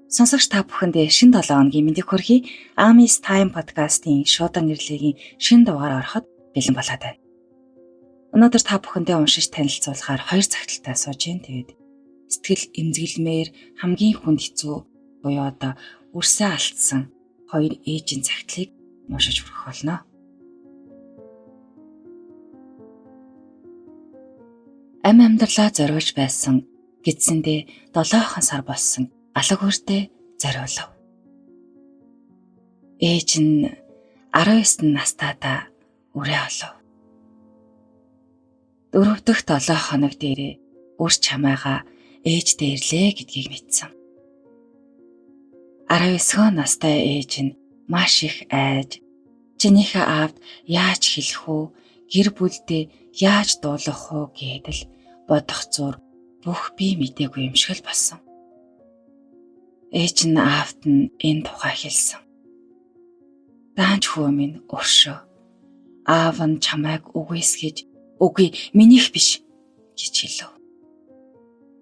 Сонсогч та бүхэндээ шинэ 7 хоногийн мэндийг хүргэе. Ami's Time podcast-ийн шуудан нэрлэгийн шинэ дугаар ороход бэлэн болоод байна. Өнөөдөр та бүхэндээ уншиж танилцуулахаар 2 цагталтай сууж байна. Тэгээд сэтгэл эмзэглэмээр хамгийн хүнд хэцүү буюу одоо үрсээ алдсан хоёр ээжийн цагтлыг уншиж хүргэх болно. Ам амьдралаа зориулж байсан гэдсэндээ 7 сар болсон алаг үрдээ зориулав. Ээж нь 19 настайдаа үрээ олов. 4 дахь 7 хоног дээрээ үр чамайгаа ээждээ ирлээ гэдгийг мэдсэн. 19 настай ээж нь маш их айж, чинийхээ аавд яаж хэлэх үү, гэр бүлдээ яаж дуулах уу гэдэл бодох зур бүх би мдээгүй юм шиг л болсон. Ээж нь аавд нь энэ тухай хэлсэн. Даанч хүү минь өршөө. Аав нь чамайг үгүйсгэж, үгүй минийх биш гэж хэлв.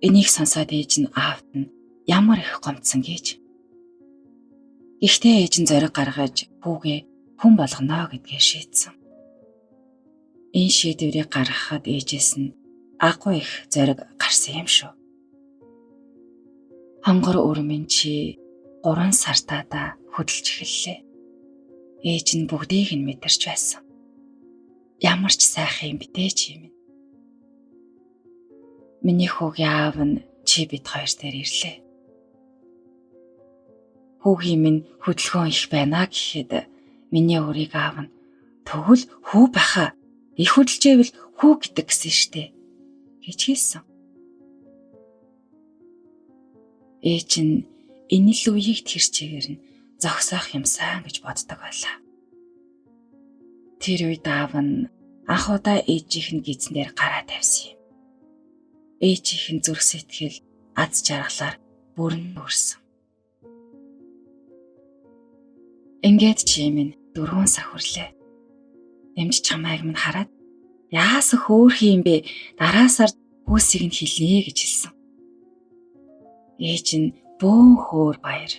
Энийг сонсоод ээж нь аавд нь ямар их гомдсон гэж. Гэхдээ ээж нь зориг гаргаж хүүгээ хүн болгоно гэдгээ шийдсэн. Энэ шийдвэрийг гаргахад ээжээс нь агуу их зориг гарсан юм шүү. Хонгор өрмөн чи 3 сартаадаа хөдөлж эхэллээ. Ээж нь бүгдийг нь мэдэрч байсан. Ямар ч сайхан юм битээ чи минь. Миний хүүгийн аав нь чи бид хоёр дээр ирлээ. Хүүгийн минь хөдөлгөөн их байна гэхэд миний өрийг аав нь тэгвэл хүү баха. Их хөдөлжээвэл хүү гэдэг гэсэн штэ гэж хэлсэн. Ээж нь энэ л үеийг тэр чигээр нь зогсоох юмсан гэж боддог байлаа. Тэр үед аав нь анх удаа ээжийнх нь гизэн дээр гараа тавьсан юм. Ээжийнх нь зүрх сэтгэл аз жаргалаар бүрэн өрсөн. Ингээд чи минь 4 сар хүрлээ. Эмч чамайг минь хараад яасан хөөрхий юм бэ? Дараа сар хүүсийг нь хэлнэ гэж хэлсэн. Ээж нь бөөн хөөр баяр.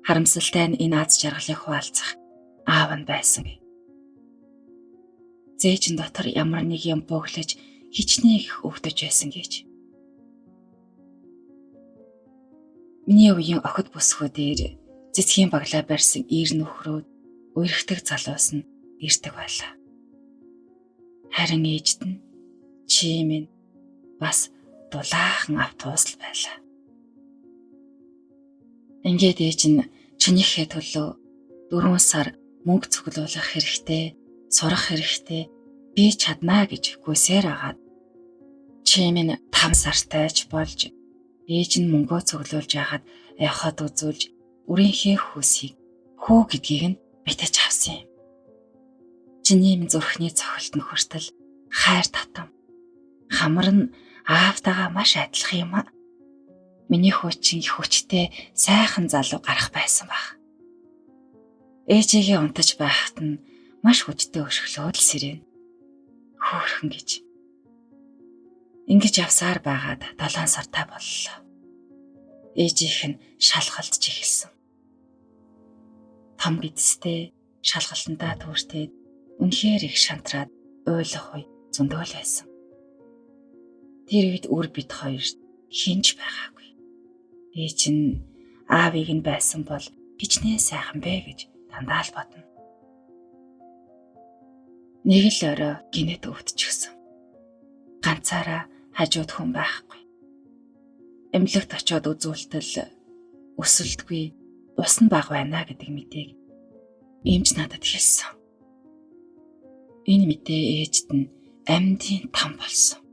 Харамсалтай нь энэ аз жаргалыг хуваалцах аав нь байсан. Зээжин дотор ямар нэг юм бөглөж хичнээн их өвдөж байсан гэж. Миний үеийн охид бүсгүй дээр цэцгийн баглаа барьсан ир нөхрөөд үерхдэг залуус нь ирдэг байлаа. Харин ээжд нь чи минь бас дулаахан автобус л байлаа. Ингээд ээж нь чинийхээ төлөө 4 сар мөнгө цуглуулах хэрэгтэй, сурах хэрэгтэй, би чаднаа гэж гүйсээр агаад чи минь 5 сартай ч болж ээж нь мөнгөө цуглуулж яхад явхад үзүүлж үрийнхээ хүүсийг хүү гэдгийг нь мэдэж авсан юм. Чиний минь зүрхний цохилт нь хүртэл хайр татам. Хамар нь аавтайгаа маш адилхан юм аа. Миний хүү чинь их хүчтэй сайхан залуу гарах байсан баг. Ээжигээ унтаж байхад нь маш хүчтэй өшөглөөд л сэрэн. Хөөхөн гэж. Ингэж явсаар байгаад 7 сартай боллоо. Ээжийнх нь шалгалтж эхэлсэн. Том гэдэстэй шалгалтандаа түүртээд үнэхээр их шантраад уйлах үе зөндөө л байсан. Тэр үед үр бид хоёрт хинж байгаагүй. Ээж нь аавыг нь байсан бол хичнээн сайхан бэ гэж дандаа л бодно. Нэг л орой гинэт өвдчихсөн. Ганцаараа хажууд хүн байхгүй. Эмнэлэгт очиод үзүүлтэл өсөлтгүй ус нь бага байна гэдэг мэдээг эмч надад хэлсэн. Энэ мэдээ ээжд нь амьдын там болсон.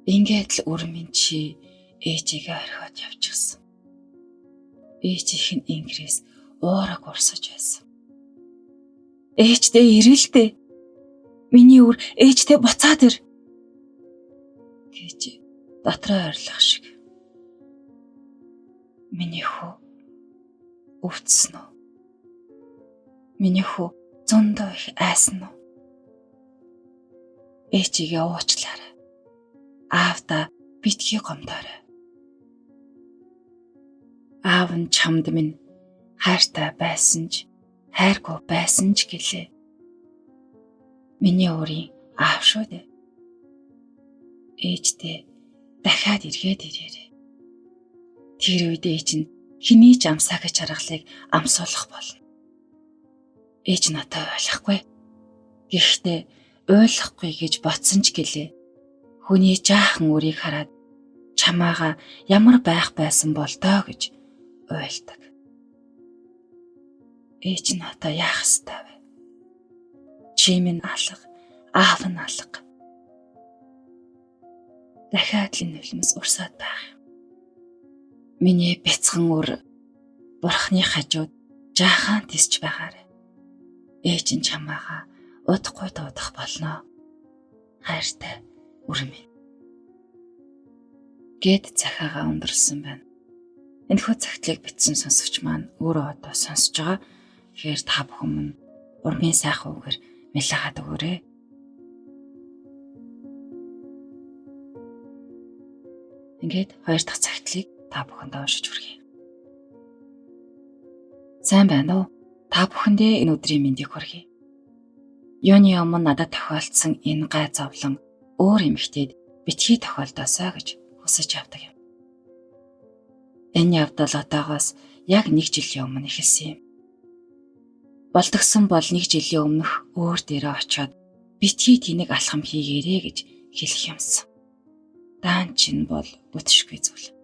Ингээд л үр минь чи ээжигээ орхиод явчихсан. Ээжийнх нь ингэрээс уураг урсаж байсан. Ээжтэй ирэлтэй. Миний үр ээжтэй буцаад ир гэж дотроо ойрлох шиг. Миний хүү өвдсөн үү? Миний хүү зөндөө их айсан уу? Ээжигээ уучлаарай. Аавда битгий гомдоорой. Аав нь чамд минь хайртай байсан ч хайргүй байсан ч гэлээ. Миний өөрийн аав шүү дээ. Ээжтэй дахиад эргээд ирээрэй. Тэр үед ээж нь хэний ч амсаа гэж аргалыг амсуулах болно. Ээж надад ойлгохгүй. Гэхдээ ойлгохгүй гэж бодсон ч гэлээ. Хүний жаахан үрийг хараад чамаага ямар байх байсан бол доо гэж уйлдаг. Ээж нь одоо яах ёстой вэ? Чи минь алга, аав нь алга. Дахиад л энэ нулимс урсаад байх юм. Миний бяцхан үр бурхны хажууд жаахан тисч байгаарай. Ээж нь чамаага удахгүй дуудах болно. Хайртай үр минь. Гэт захиагаа өндөрсөн байна. Энэхүү цагтлыг бичсэн сонсогч маань өөрөө одоо сонсож байгаа. Тэгэхээр та бүхэн минь урмын сайхан үгээр мэлээгээд өгөөрэй. Ингээд хоёр дахь цагтлыг та бүхэндээ уншиж хүргэе. Сайн байна уу? Та бүхэндээ энэ өдрийн мэндийг хүргэе. Юуны өмнө надад тохиолдсон энэ гай зовлон өөр эмэгтэйд битгий тохиолдоосой гэж хүсэж явдаг юм. Энэ явдал одоогоос яг 1 жилийн өмнө эхэлсэн юм. Болдогсон бол 1 жилийн өмнөх өөр дээрээ очиод битгий тэнэг алхам хийгээрэй гэж хэлэх юмсан. Даан чинь бол бүтшгүй зүйл.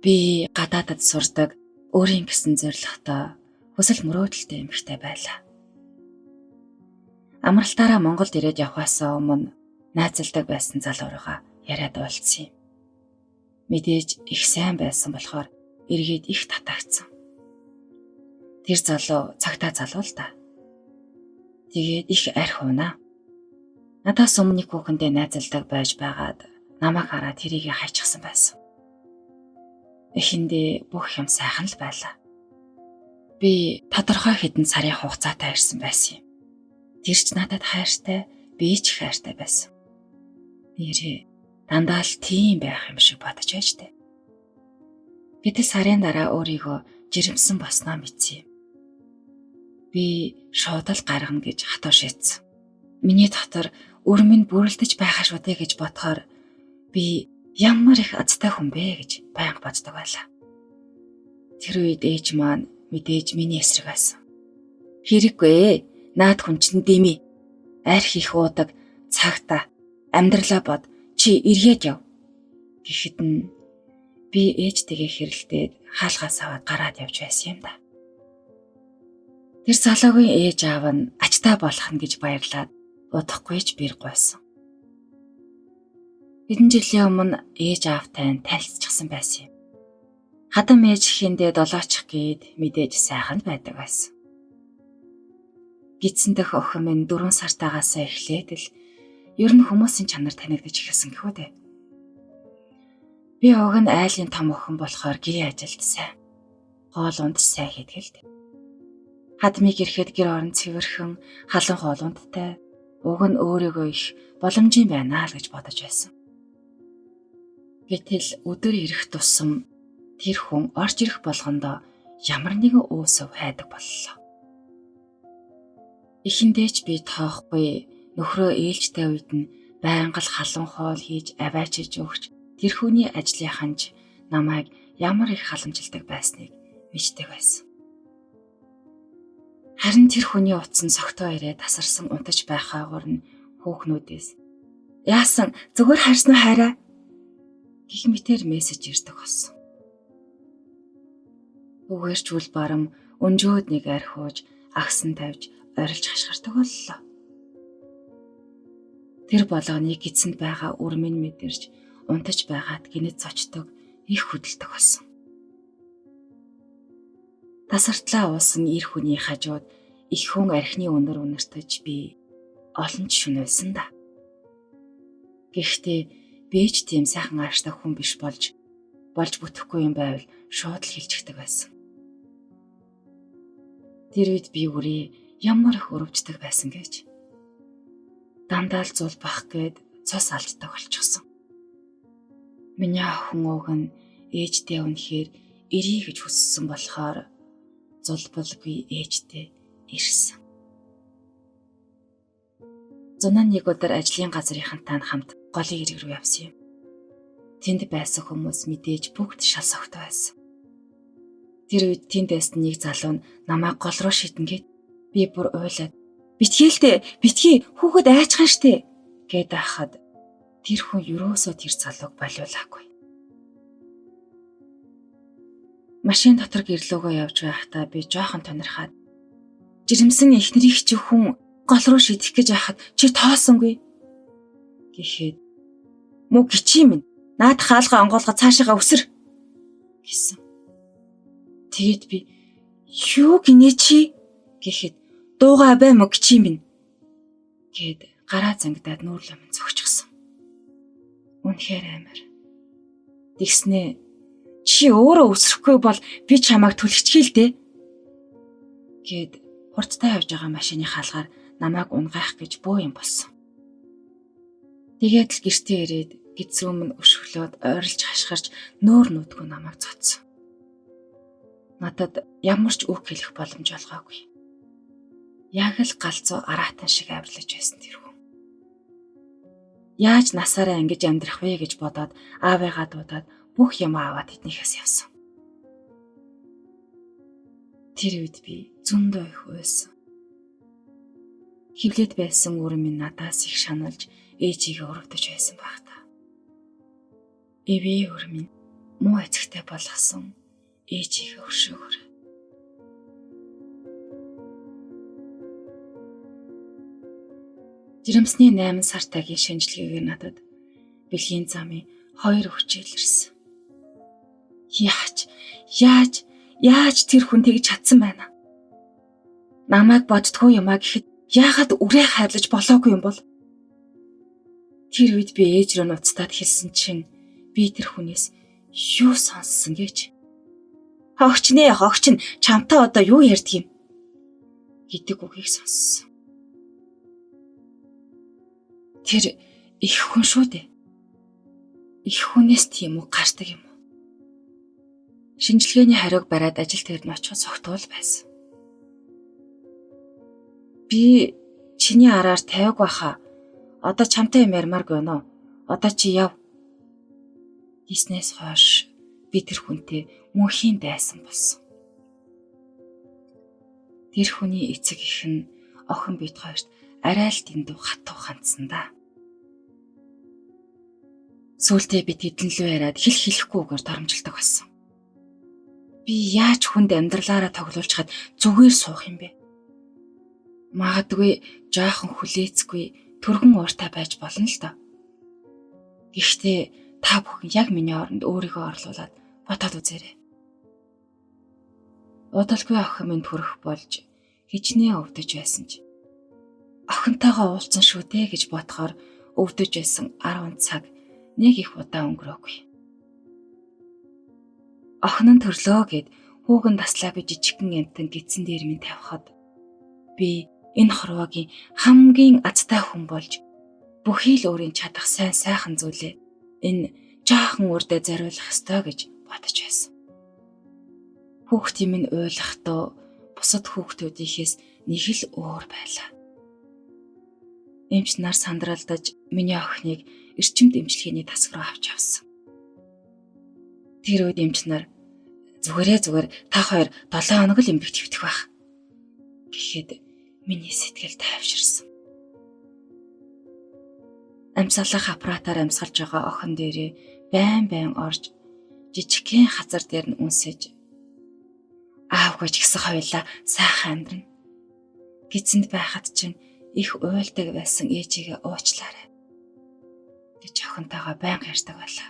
Би гадаадад сурдаг өөрийн гэсэн зорилготой хүсэл мөрөөдөлтэй эмэгтэй байлаа. Амралтаараа Монголд ирээд явхаасаа өмнө найзалдаг байсан залуургаа яриад уулзсан юм. Мэдээж их сайн байсан болохоор эргээд их татагцсан. Тэр залуу цагтаа залуу л да. Тэгээд их арх унаа. Надаас өмнө нэг хүүхэндээ найзалдаг байж байгаад намайг хараад тэрийг хайчихсан байсан. Эхэндээ бүх юм сайхан л байлаа. Би тодорхой хэдэн сарын хугацаатай ирсэн байсан юм. Тэр ч надад хайртай, би ч хайртай байсан. Нэрээ дандаа л тийм байх юм шиг бодож байж тээ. Гэтэл сарын дараа өөрийгөө жирэмсэн босноо мэдсэн юм. Би шууд л гаргана гэж хатуу шийдсэн. Миний дотор өр минь бүрэлдэж байгаа шүү дээ гэж бодохоор би ямар их азтай хүн бэ гэж байнга боддог байлаа. Тэр үед ээж маань мэдээж миний эсрэг байсан. Хэрэггүй наад хүн чинь дими. Арх их уудаг, цагта, амьдралаа бод, чи эргээд яв. Гэхэд нь би ээжтэйгээ хэрэлдээд хаалгаас аваад гараад явж байсан юм да. Тэр залуугийн ээж аав нь ачтай болох нь гэж баярлаад удахгүй ч бэр гуйсан. Хэдэн жилийн өмнө ээж аавтай танилцчихсан байсан юм. Хадам ээж ихэндээ долоочих гээд мэдээж сайхан байдаг байсан. Гидсэн дэх охин минь 4 сартаагаасаа эхлээд л ер нь хүмүүсийн чанар танигдаж эхэлсэн гэхүү дээ. Би уг нь айлын том охин болохоор гэрээ ажилд сайн. Хоол унд сайн хийдэг л дээ. Хадмыг ирэхэд гэр орон цэвэрхэн, халуун хоол ундтай, уг нь өөрийгөө их боломжийн байна л гэж бодож байсан. Гэтэл өдөр ирэх тусам тэр хүн орж ирэх болгондоо ямар нэгэн өөсөв хайдаг боллоо. Эхэндээ ч би тоохгүй нөхрөө ээлжтэй үед нь байнга л халуун хоол хийж аваачиж өгч тэр хүний ажлынхан ч намайг ямар их халамжилдаг байсныг мэддэг байсан. Харин тэр хүний утас нь согтуу ирээд тасарсан унтаж байхаагаар нь хүүхнүүдээс яасан зүгээр харсан уу хайраа гэх мэтэр мессеж ирдэг болсон. Үгээрч үл барам өнжөөд нэг арх ууж агсан тавьж орилж хашгирдаг боллоо. Тэр болгоныг эцэнд байгаа үр минь мэдэрч унтаж байгаад гинэт цочдог их хөдөлдөг болсон. Тасартлаа уусан эр хүний хажууд их хүн архины өнөр үнэртэж би олон ч шүнэлсэн да. Гэхдээ би ч тийм сайхан ааштай хүн биш болж бүтэхгүй юм байвал шууд л хэлчихдэг байсан. Тэр үед би үрээ ямар их өрөвддөг байсан гэж. Дандаа л зул бах гээд цус алддаг болчихсон. Миний охин уг нь ээжтэй үнэхээр ирье гэж хүссэн болохоор зулбалгүй ээжтэй ирсэн. Зунаа нэг өдөр ажлын газрынхантай хамт голын эрэг рүү явсан юм. Тэнд байсан хүмүүс мэдээж бүгд шал согтуу байсан. Тэр үед тэнд байсан нэг залуу нь намайг гол руу шидэнгээд би бүр уйлаад битгий л дээ, битгий, хүүхэд айчхан штэ гэд байхад тэр хүн ерөөсөө тэр залууг болиулаагүй. Машин дотор гэрлөөгөө явж байхдаа би жоохон тонирхаад жирэмсэн эхнэрийг чи хүн гол руу шидэх гэж байхад чи тоосонгүй гэхэд мөн гिचий минь наадах хаалга онгоолгоо цаашаага өсөр гэсэн. Тэгээд би юу гинэ чи гэхэд дуугаа бай мө гिचий минь гэд гараа зангидаад нүүрлөө минь зөгчихсөн. Үнэхээр амар. Тэгснээ чи өөрөө өсрөхгүй бол би чамайг түлхчихээ л дээ гэд хурдтай явж байгаа машины хаалгаар намайг унгаах гэж бөө юм болсон. Тэгээд л гэртээ ирээд гидс өмнө өшөглөөд ойрлж хашгирч нөөр нүдгүй намайг цоцсон. Надад ямар ч үг хэлэх боломж олгоогүй. Яг л галзуу араатан шиг авирлаж байсан тэр хүн. Яаж насаараа ингэж амьдрах вэ гэж бодоод аавыгаа дуудаад бүх юм аваад тэднийхээс явсан. Тэр үед би зөндөө их уйлсан. Хөвлөд байсан үр минь надаас их шаналж ээжигээ өрөвдөж байсан байх та. Эвээ үр минь муу эцэгтэй болгосон ээжигээ өршөөгөр. Жирэмсний 8 сартаагийн шинжилгээгээр надад бэлгийн замын 2 өвчил ирсэн. Яаж тэр хүн тэгж чадсан байна? Намайг боддгоо юмаа гэхэд яагаад үрээ хайрлаж болоогүй юм бол? Тэр үед би ээж рүү нуцтаад хэлсэн чинь би тэр хүнээс юу сонссон гэж. Хогч нэ, хогч нь чамтай одоо юу ярьдаг юм гэдэг үгийг сонссон. Тэр их хүн шүү дээ. Их хүнээс тийм үг гардаг юм уу? Шинжилгээний хариуг бариад ажил дээр нь очиход согтуул байсан. Би чиний араар тавиаг баха. Одоо чамтай юм ярмааргүй нөө. Одоо чи яв. Гиснээс хойш би тэр хүнтэй мөнхийн дайсан болсон. Тэр хүний эцэг эх нь охин бид хоёрт арай л дэндүү хатуу хандсан да. Сүүлдээ би тэдэн лүү яриад хэл хэлэхгүйгээр доромжилдог болсон. Би яаж хүнд амьдралаараа тоглуулчихад зүгээр суух юм бэ? Магадгүй жоохон хүлээцгүй түргэн ууртай байж болно л доо. Гэхдээ та бүхэн яг миний оронд өөрийгөө орлуулад бодоод үзээрэй. Удалгүй охин минь төрөх болж хичнээн өвдөж байсан ч охинтойгоо уулзсан шүү дээ гэж бодохоор өвдөж байсан 10 цаг нэг их удаа өнгөрөөгүй. Охин нь төрлөө гэд хүүгэн таслаагүй жижигхэн амтан гидсэн дээр минь тавихад би энэ хорвоогийн хамгийн азтай хүн болж бүхий л өөрийн чадах сайн сайхан зүйлээ энэ жаахан үрдээ зориулах ёстой гэж бодож байсан. Хүүхдийн минь уйлахдаа бусад хүүхдүүдийнхээс нэг л өөр байлаа. Эмч нар сандралдаж миний охиныг эрчимт эмчилгээний тасаг руу авч явсан. Тэр үед эмч нар зүгээр та хоёр 7 хоног л эмнэлэгт хэвтэх байх гэхэд миний сэтгэл тайвширсан. Амьсгалах аппаратаар амьсгалж байгаа охин дээрээ байн байн орж жижигхэн хазар дээр нь үнсэж аавгүй ч гэсэн хоёулаа сайхан амьдрна. Гидсэнд байхад чинь их уйлдаг байсан ээжигээ уучлаарай гэж охинтойгоо байнга ярьдаг байлаа.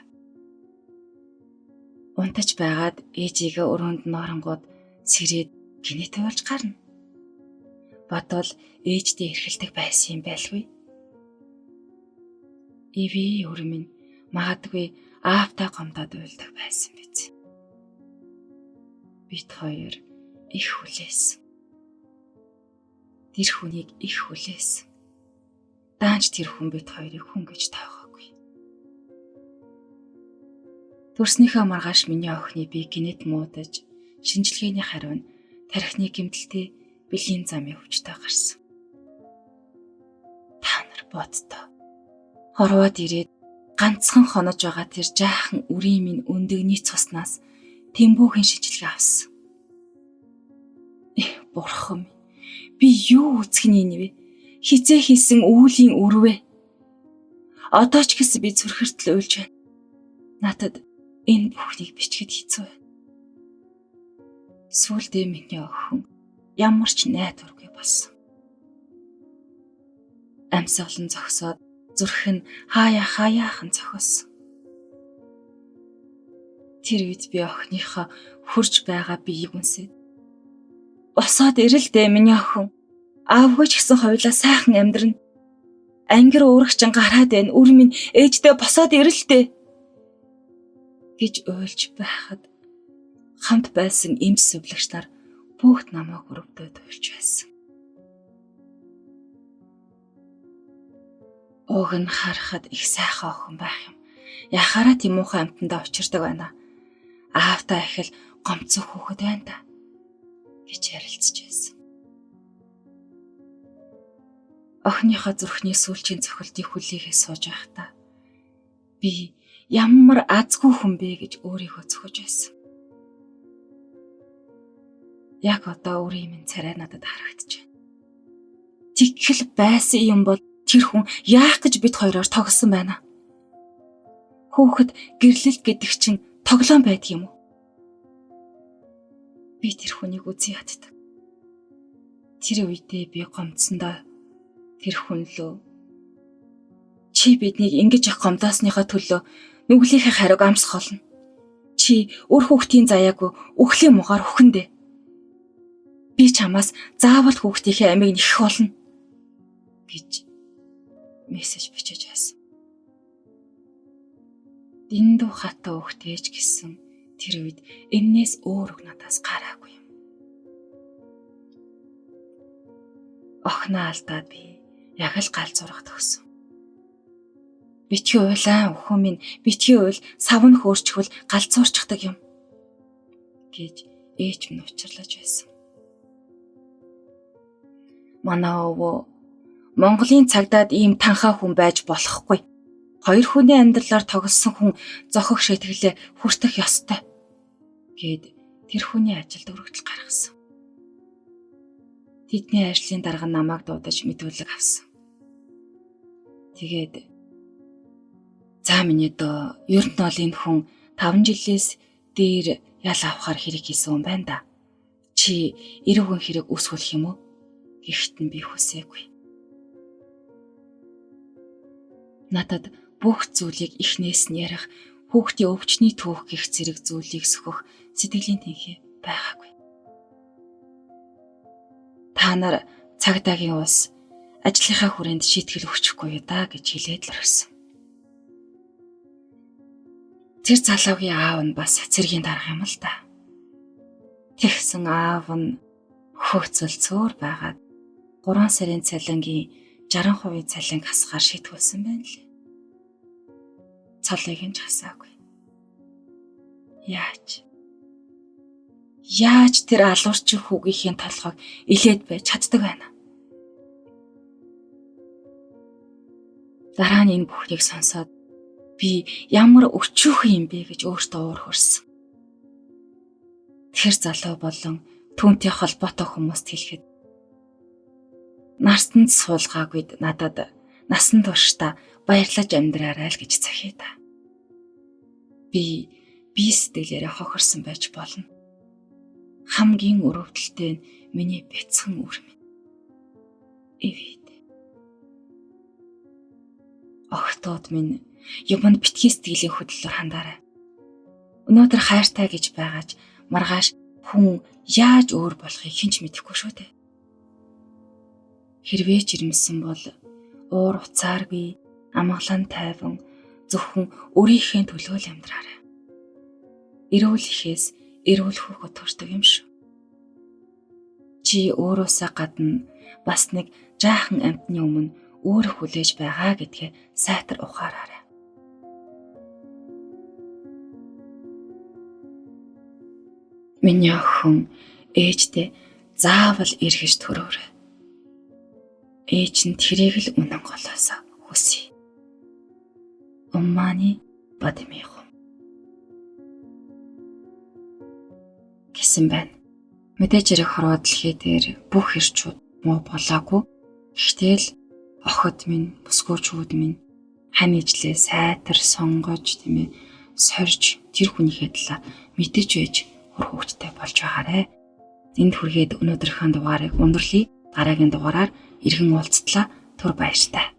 Унтаж байгаад ээжигээ өрөөнд нь оронгууд сэрээд гинэт уйлж гарна. Бодвол ээждээ эрхэлдэг байсан юм байлгүй. Эвээ өр минь магадгүй аавтай гомдоод уйлдаг байсан биз. Бид хоёр их хүлээсэн. Тэр хүнийг их хүлээсэн. Даанч тэр хүн бид хоёрыг хүн гэж тоогоогүй. Төрснийхөө маргааш миний охины бие гинэт муудаж, шинжилгээний хариу нь тархины гэмтэлтэй бэлгийн замын өвчтэй гарсан. Та нар боддоо. Хорвоод ирээд ганцхан хонож байгаа тэр жаахан үрийн минь өндөгний цуснаас тэмбүүхэн шинжилгээ авсан. Эх, бурхан минь. Би юу үзэх нь вэ? Хизээ хийсэн үүлийн үрвэ. Одоо ч гэсэн би зүрхэртэл уйлж байна. Надад энэ бүхнийг бичгэд хэцүү байна. Сүүлдээ миний охин ямар ч найдваргүй болсон. Амьсгалан зогсоод зүрх нь хаяа хаяахан цохиосон. Тэр үед би охиныхоо хурж байгаа биеийг үнсээд босоод ирэл дээ миний охин. Аавгүй ч гэсэн хоёулаа сайхан амьдрна. Ангир уурагчин гараад байна. Үр минь ээждээ босоод ирэл дээ гэж уйлж байхад хамт байсан эмч сувилагч нар бүгд намайг өрөвдөд уйлж байсан. Уг нь харахад их сайхан охин байх юм. Яхаараа тийм муухай амьтандаа учирдаг байна. Аавтаа их л гомцох хүүхэд байна та гэж ярилцж байсан. Охиныхоо зүрхний сүүлчийн цохилтыг хүлээгээ сууж байхдаа би ямар азгүй хүн бэ гэж өөрийгөө цохиж байсан. Яг одоо өөрийн минь царай надад харагдаж байна. Тэгхэл байсан юм бол тэр хүн яах гэж бид хоёроор тоглосон байна. Хүүхэд гэрлэлт гэдэг чинь тоглоом байдаг юм уу? Би тэр хүнийг үзэн яддаг. Тэр үедээ би гомдсондоо тэр хүн лөө чи биднийг ингэж их гомдоосныхоо төлөө нүглийнхээ хариуг амсах болно. Чи үр хүүхдийн заяагүй үхлийн муугаар үхэндээ. Би чамаас заавал хүүхдийнхээ амийг нэхэх болно гэж мессеж бичиж байсан. Дэндүү хатаа хүүхдээж гэсэн тэр үед эннээс өөр үг надаас гараагүй юм. Охиноо алдаад би яг л гал зураг төгсөн. Битгий уйлаа өхөө минь, битгий уйл, сав нь хөөрчихвөл галзуурчдаг юм гэж ээж минь учирлаж байсан. Манай өвөө Монголын цагдаад ийм танхаа хүн байж болохгүй. Хоёр хүний амьдралаар тоглосон хүн зохих шийтгэлээ хүртэх ёстой гэд тэр хүний ажилд өргөдөл гаргасан. Тэдний ажлын дарга намайг дуудаж мэдүүлэг авсан. Тэгээд за миний дөө, ер нь бол энэ хүн 5 жилээс дээр ял авахар хэрэг хийсэн юм байна да. Чи эрүүгэн хэрэг үүсгүүлэх юм уу? Гэхдээ нь би хүсээгүй. Надад бүх зүйлийг эхнээс нь ярих, хүүхдийн өвчний түүх гих зэрэг зүйлийг сөхөх сэтгэлийн тэнхээ байгаагүй. Та нар цагдаагийн улс ажлынхаа хүрээнд шийтгэл өгчихгүй юу да гэж хэлээд л орхисон. Тэр залуугийн аав нь бас цэргийн дарга юм л да. Тэгсэн аав нь хөөцөлцөөр байгаад 3 сарын цалингийн 60% цалин хасгаар шийтгүүлсэн байна лээ. Цолыг нь ч хасаагүй. Яаж? Яаж тэр алуурчин хүүгийнхээ толгойг илээд байж чаддаг байна? Дараа нь энэ бүхнийг сонсоод би ямар өчүүхэн юм бэ гэж өөртөө уур хөрсөн. Тэр залуу болон түүнтэй холбоотой хүмүүст хэлэхэд нарсанд суулгаагүйд надад насан туршдаа баярлаж амьдраарай л гэж захия та. Би бие сэтгэлээрээ хохирсон байж болно. Хамгийн өрөвдөлтэй нь миний бяцхан үр минь. Эвэд. Охтууд минь юмд битгий сэтгэлийн хөдлөлөөр хандаарай. Өнөөдөр хайртай гэж байгаач маргааш хүн яаж өөр болохыг хэн ч мэдэхгүй шүү дээ. Хэрвээ жирэмсэн бол уур уцааргүй, амгалан тайван зөвхөн өөрийнхөө төлөө л амьдраарай. Эрүүл ихээс эрүүл хүүхэд төрдөг юм шүү. Чи өөрөөсөө гадна бас нэг жаахан амьтны өмнө өөр хүлээж байгаа гэдгээ сайтар ухаараарай. Миний охин ээждээ заавал эргэж төрөөрэй. Ээж нь тэрийг л үнэн голоос хүсье. Умманы Бадмиху гэсэн байна. Мэдээж хэрэг хорвоо дэлхий дээр бүх эрчүүд муу болоогүй. Гэхдээ л охид минь, бүсгүүчүүд минь хань ижлээ сайтар сонгож тийм ээ сорж тэр хүнийхээ талаар мэдэж байж үр хөвгттэй болж байгаарэ. Энд хүргээд өнөөдрийнхөө дугаарыг өндөрлөе. Дараагийн дугаараар иргэн уулзтлаа. Түр баяртай.